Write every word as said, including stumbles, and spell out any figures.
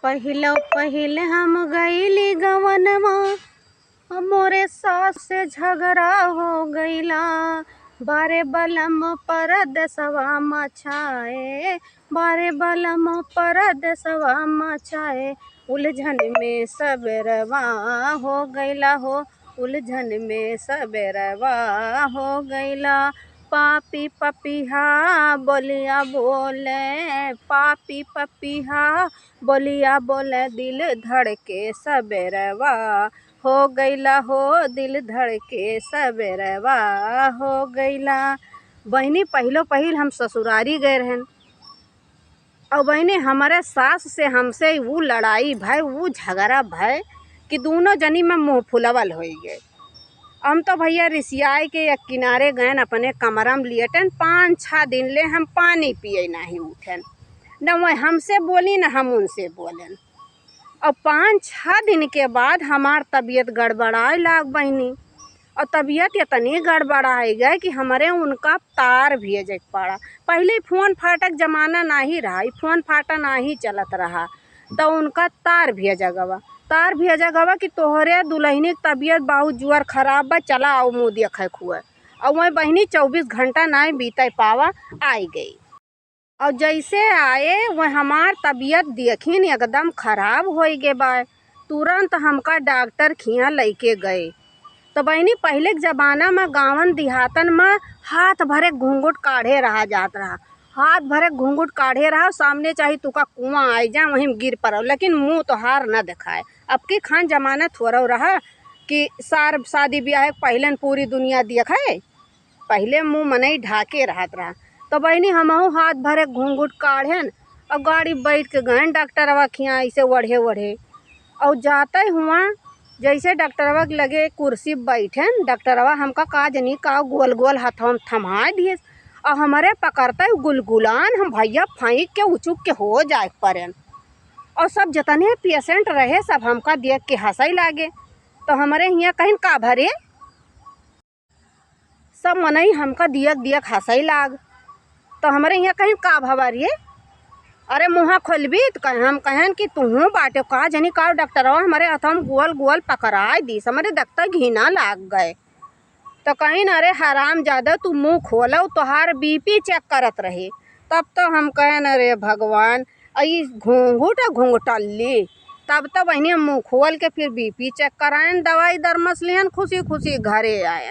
पहिलो पहिल हम गईली गवनवा, मोरे सास से झगड़ा हो गईला। बारे बलम परदेसवा मचाए, बारे बलम परदेसवा मचाए। उलझन में सबेरवा हो गईला हो, उलझन में सबेरवा हो गईला। पापी पपिहा बोलिया बोले, पापी पपिहा बोलिया बोले, दिल धड़के सबेरवा हो गईला हो, दिल धड़के सबेरवा हो गईला। बहिनी, पहिलो पहिल हम ससुरारी गए रहन, और बहिनी, हमरे सास से हमसे ऊ लड़ाई भय, ऊ झगड़ा भय कि दूनो जनी में मुँह फुलवल होई गए। हम तो भैया रिसियाए के एक किनारे गएन, अपने कमरा में लियटेन। पाँच छः दिन ले हम पानी पिए नाही उठेन, न वह हमसे बोली न हम उनसे बोलेन। और पाँच छः दिन के बाद हमार तबीयत गड़बड़ाए लाग बहिनी, और तबीयत इतनी गड़बड़ाए गए कि हमरे उनका तार भेजे के पड़ा। पहले फोन फाटक जमाना नाही रहा, ई फोन फाटा नाही चलत रहा, तो उनका तार भेजा गवा। तार भेजा गवा कि तोहरे दुल्हनी के तबीयत बहुत जुअर खराब बा, चला आओ मुँह देखे खुए। और वह बहिनी चउबीस घंटा नाही बीते पावा, आई गई। और जैसे आए, वह हमार तबीयत देखिन एकदम खराब होई गे बा। तुरंत हमका डॉक्टर खियाँ लइके गए। तो बहिनी, पहले के जमाना में गाँवन देहातन में हाथ भरे घूंघट काढ़े रहा जात रहा, हाथ भरे घूंघट काढ़े रहा, सामने चाहे तुका कुआं आए जाए, वहीं गिर पड़ो, लेकिन मुँह तोहार न दिखाए। अब की खान जमाना थोड़ा रहा कि सार शादी ब्याह के पहले न पूरी दुनिया देखे, पहले मुँह मनई ढाके रहत रहा। तो बहिनी, हमहू हाथ भरे घूंघट काढ़ेन और गाड़ी बैठ के गएन डॉक्टरवा खियाँ ऐसे ओढ़े ओढ़े। और जाते हुआ जैसे डॉक्टरवा के लगे कुर्सी बैठेन, डॉक्टरवा हमका का जनी का गोल गोल हथवा में थमाए दिए और हमरे पकड़ते गुलगुलान, हम भैया फाइक के उचुक के हो जाए परेन। और सब जितने पेशेंट रहे, सब हमका देख के हंसै लागे। तो हमरे हियाँ कहिन, "का भरे?" सब मनई हमका दियक दियक हंसै लाग। तो हमरे हियाँ कहिन, "का भवा रे?" अरे मुँहा खोलबी तो कहे, हम कहेन कि तुहूँ बाटे का जनी का डॉक्टरवा हमरे हथवा में गोल गोल पकड़ाए दीस, हमरे देखते घिना लाग गए। तो कहिन, "अरे हराम जादा, तू मुँह खोलो, तोहार बीपी चेक करत रही।" तब तो हम कहेन, "अरे भगवान, ई घूंघट आ घूंघटल्ली।" तब तो बहिनी हम मुँह खोल के फिर बीपी चेक कराएन, दवाई दरमस लिहन, खुशी खुशी घरे आएन।